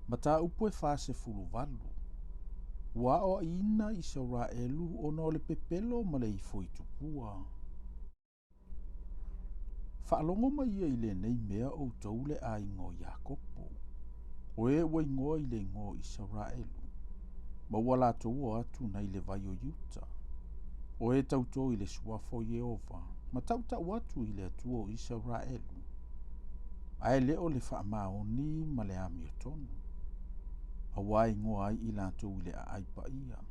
Mataupu e 48. Ua aoaʻina Isaraelu ona o le pepelo ma le ifo i tupua. Faalogo mai ia i lenei mea ʻoutou le ʻaiga o Iakopo, o e ua igoa i le igoa o Isaraelu, ma ua latou oo atu nai le vai o Iuta, o e tautō i le suafa o Ieova, ma taʻutaʻu atu i le Atua o Isaraelu, ae le o le faamaoni ma le amiotonu, auā e igoa ai i latou i le aʻai paia,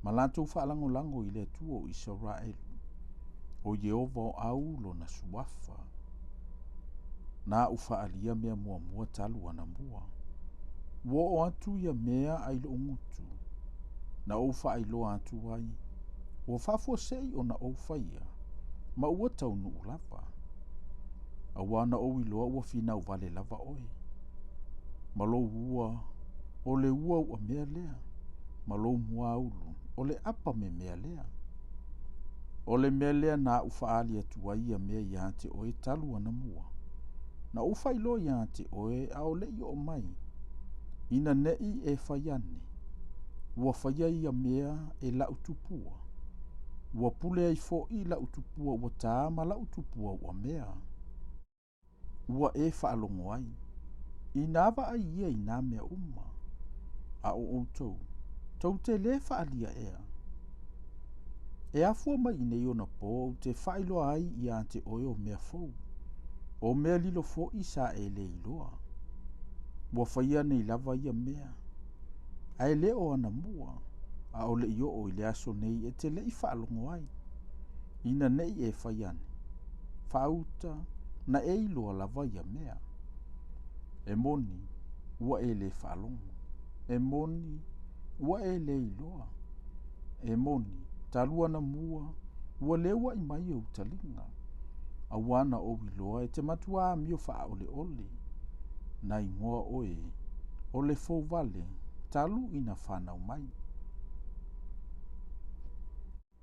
ma latou faalagolago i le Atua o Isaraelu, o Ieova o ʻAu lona suafa. Na aʻu faaalia mea muamua talu anamua. Ua oo atu ia mea a i loʻu gutu, na ou faailoa atu ai, ua faafuasei ona ou faia, ma ua taunuu lava. Auā na ou iloa ua finau vale lava oe. Ma lou ua, o le ua uamea lea, ma lou muaulu, o le apa memea lea. O le mea lea na aʻu faaali atu ai ia mea iā te oe talu anamua. Na ou faailoa iā te oe a o le i oo mai, ina ne i e fai ane, ua faia ia mea e laʻu tupua, ua pule ai foʻi laʻu tupua ua tā ma laʻu tupua uamea. Ua e faalogo ai, inā vaai ia i nā mea uma, a ʻo ʻoutou, tou te lē faaalia ea? E afua mai i nei ona pō ou te faailoa ai iā te oe o mea fou, o mea lilo foʻi sa e lē iloa. Ua faia nei lava ia mea, ae le o anamua, ʻaʻole i oo i le aso nei e te leʻi faalogo ai, ina neʻi e fai ane, faauta, na e iloa lava ia mea. E moni, ua e lē faalogo. E moni, ua e lē iloa. E moni, talu anamua, ua lē uaʻi mai ou taliga, auā na ou iloa e te matuā amio faaʻoleʻole, na igoa ʻoe o le fou wale talu ina fanau mai.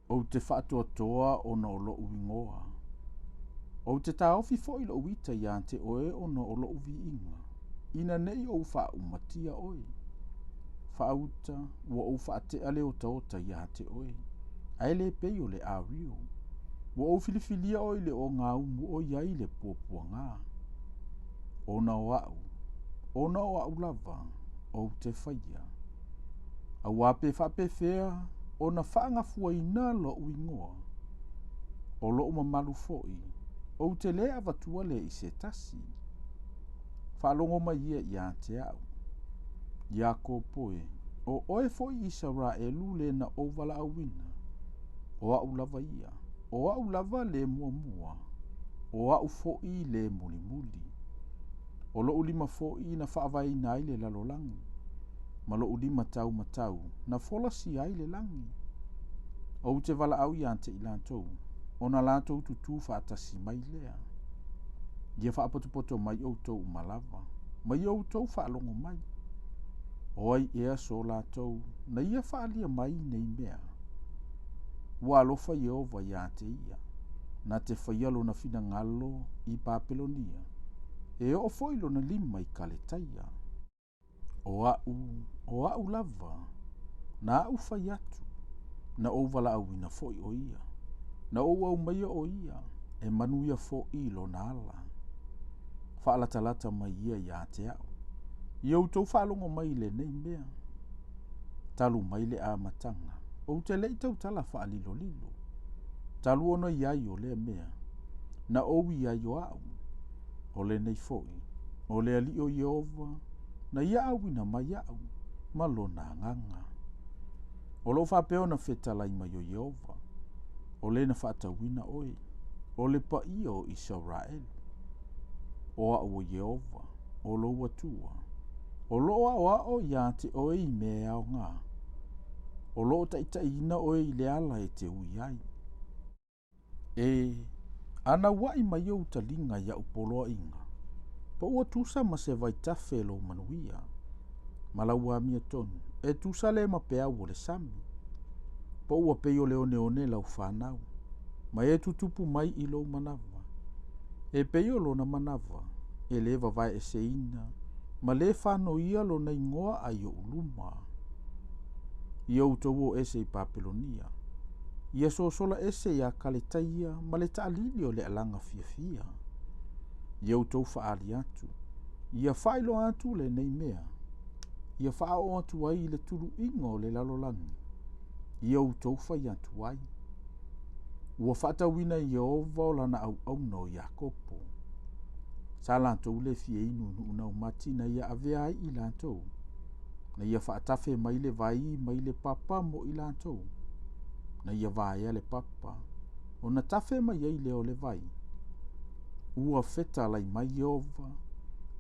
Ou te faatoatoa ona o loʻu igoa. Ou te taofi foʻi loʻu ita iā te oe ona o loʻu viiga, ina neʻi ou faaʻumatia oe. Faauta, ua ou faateʻa le otaota iā te oe, ae le pei o le ʻārio. Ua ou filifilia oe i le ogāumu ʻoi ai le puapuagā. Ona o aʻu, ona o aʻu lava, ou te faia. Auā pe faapefea ona faagafuaina loʻu igoa. O loʻu mamalu foʻi, ou te lē avatua lea i se tasi. Faalogo mai ia iā te aʻu, Iakopo e, o ʻoe foʻi Isaraelu le na ou valaʻauina, o aʻu lava ia, o aʻu lava le muamua, o aʻu foʻi le mulimuli. O loʻu lima foʻi na faavaeina ai le lalolagi, ma loʻu lima taumatau na folasia ai le lagi. Ou te valaʻau iā te i latou, ona latou tutū faatasi mai lea. Ia faapotopoto mai ʻoutou uma lava, ma ia outou faalogo mai. O ai ea so latou na ia faalia mai nei mea? Ua alofa Ieova iā te ia, na te faia lona finagalo i Papelonia, e oo foʻi lona lima i Kaletaia. O aʻu, o aʻu lava, na aʻu fai atu, na ou valaʻauina foʻi ʻo ia, na ou aumaia ʻo ia, e manuia foʻi lona ala. Faalatalata mai ia iā te aʻu, i outou faalogo mai i lenei mea. Talu mai le amataga, ou te leʻi tautala faalilolilo. Talu ona i ai o lea mea, na ou i ai o aʻu, o lenei foʻi, o le Aliʻi o Ieova, na ia ʻauina mai iaʻu ma lona agaga. O loʻu faapea ona fetalai mai o Ieova, o le na faatauina ʻoe, o le paia o Isaraelu. O aʻu o Ieova, o lou Atua, o loʻo aʻoaʻo iā te ʻoe i mea e aoga, o loʻo taʻitaʻiina ʻoe i le ala e te ui ai. E, a nauaʻi mai ou taliga iaʻu poloaiga, po ua tusa ma se vaitafe lou manuia, ma lau amiotonu, e tusa le ma peau o le sami. Po ua pei o le oneone lau fanau, ma e tutupu mai i lou manawa. E pei o lona manawa, e lē vavaeeseina, ma lē fanoia lona igoa ai oʻu luma. Ia outou o ese i Papelonia, ia sosola ese iā Kaletaia ma le taʻalili o le alaga fiafia. Ia outou faaali atu, ia faailoa atu lenei mea, ia faaoo atu ai i le tuluiga o le lalolagi, ia outou fai atu ai. Ua faatauina e Ieova o lana auauna o Iakopo. Sa latou le fia inu i nuu naumati na ia avea ai i latou, na ia faatafe mai le vai mai le papa mo i latou, na ia vaea le papa, ona tafe mai ai lea o le vai. Ua fetalai mai Ieova,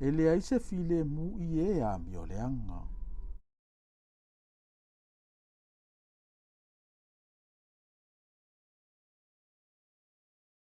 e leai se filemu i e amioleaga.